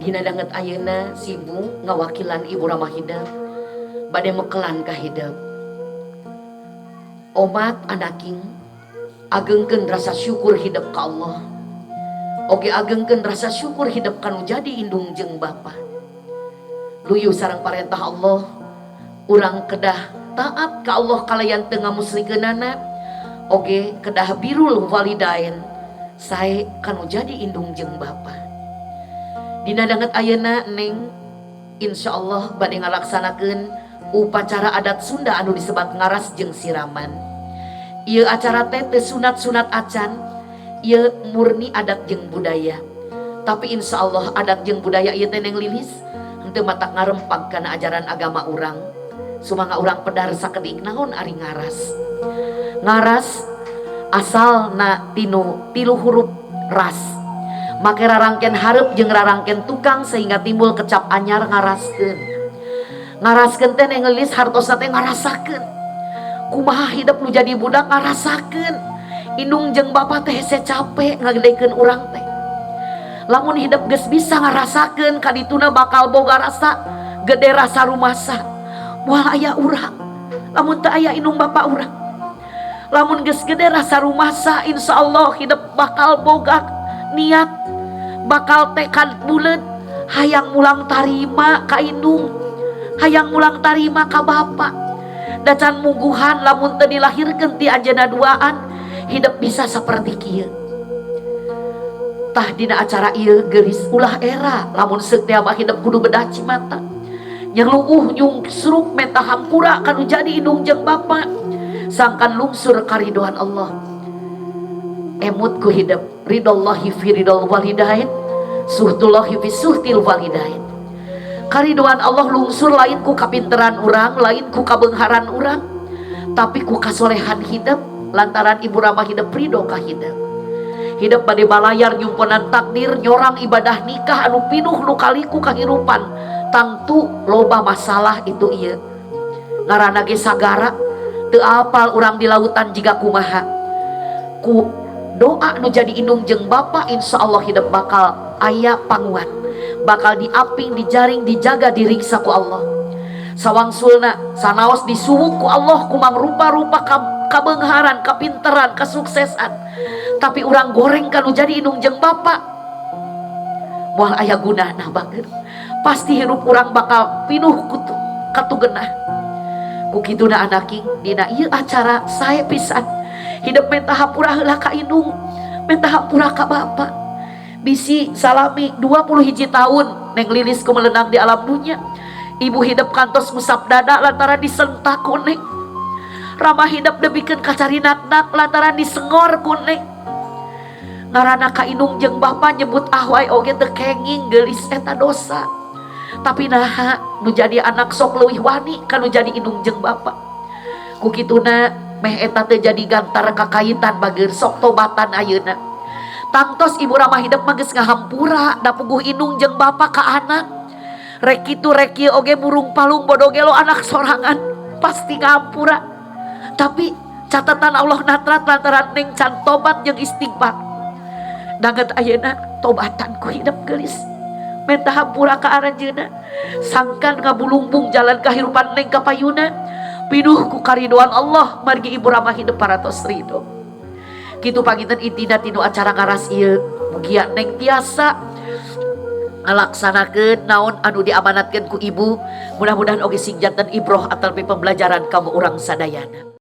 Dina danget ayeuna Sibu ngawakilan Ibu Rama hidep bade mekelan ka hidep. Omat anaking, agengkeun rasa syukur hidep ka Allah. Oge agengkeun rasa syukur hidep kanu jadi indung jeung bapa. Luyu sareng parentah Allah, urang kedah taat ka Allah kalayan teu ngamusrikeunana, oge kedah birrul walidain, sae kanu jadi indung jeung bapa. Dina danget ayeuna Neng insyaallah bade ngalaksanakeun upacara adat Sunda anu disebat ngaras jeung siraman. Ieu acara teh teu sunat-sunat acan, ieu murni adat jeung budaya. Tapi insyaallah adat jeung budaya ieu teh, Neng Lilis, henteu matak ngarempag kana ajaran agama urang. Sumangga urang pedar sakedik naon ari ngaras. Ngaras asalna tinu tilu huruf ras. Make rarangken hareup jeung rarangken tukang sehingga timbul kecap anyar ngaraskeun. Ngaraskeun teh, Neng Lilis, hartosna teh ngarasakeun. Kumaha hidup nu jadi budak ngarasakeun. Indung jeung bapa teh hese capek ngagedekeun urang teh. Lamun hidup geus bisa ngarasakeun kadituna bakal boga rasa gede, rasa rumasa. Moal aya urang lamun teu aya indung bapa urang. Lamun geus gede rasa rumasa, insyaallah hidup bakal boga niat, bakal tekad buleud hayang mulang tarima ka indung, hayang mulang tarima ka bapa. Da can muguhan lamun teu dilahirkeun ti anjeunna duaan hidup bisa seperti kieu. Tah, dina acara ieu, geulis, ulah era lamun seuk teh mah hidup kudu bedah cimata, nyerluuh nyungsruk menta hampura kanu jadi indung jeung bapa, sangkan lungsur karidoan Allah. Emut ku hidup ridallahi fi ridal walidain, suhtullahi fi suhtil walidain. Karidoan Allah lungsur lain ku kapinteran urang, lain ku kabeungharan urang, tapi ku kasolehan hidup lantaran Ibu Rama hidup ridho ka hidup. Hidup bade balayar nyumponan takdir nyorang ibadah nikah anu pinuh lukaliku kahirupan. Tangtu loba masalah itu, iya, ngaranna ge sagara, teu apal urang di lautan jiga kumaha. Ku doa nu jadi indung jeung bapa, insya Allah hidup bakal aya panguat, bakal diaping, dijaring, dijaga, diriksa ku Allah. Sawangsulna sanaos disuwuk ku Allah ku mangrupa-rupa kabeungharan, kapinteran, kasuksesan, tapi urang goreng kanu jadi indung jeung bapa, moal aya gunana banget. Pasti hirup urang bakal pinuh kutu katugenah. Ku kituna, anaking, dina ieu acara sae pisan hidup menta hampura heula ka indung, menta hampura ka bapa, bisi salami 20 hiji tahun Neng Lilis kumelenang di alam dunia. Ibu hidup kantos ngusap dada lantaran disentak ku Neng. Rama hidup debikeun kacarinak-nak lantaran disengor ku Neng. Ngaranna ka indung jeung bapa nyebut ahwai oge teu kenging, geulis, eta dosa. Tapi naha nu jadi anak sok leuwih wani kanu jadi indung jeung bapa? Ku kituna meh eta teu jadi gantar kakaitan, bager, sok tobatan ayeuna. Tangtos Ibu Rama hidup mah geus ngahampura, da puguh indung jeung bapa ka anak rek kitu rek kieu oge, murung palung bodo gelo anak sorangan, pasti ngahampura. Tapi catatan Allah natrat lantaran Neng can tobat jeung istighfar. Danget ayeuna tobatan ku hidup, geulis, minta hampura ka aranjeunna, sangkan ngabulungbung jalan kehidupan Neng kapayuna pinuh ku karidoan Allah, margi Ibu Rama hidup paratos ridho. Kitu panginten intina tinu acara ngaras ieu. Mugia Neng tiasa ngalaksanakeun naon anu diamanatkeun ku ibu. Mudah-mudahan oge sing janten ibroh atau pembelajaran kanggo urang sadayana.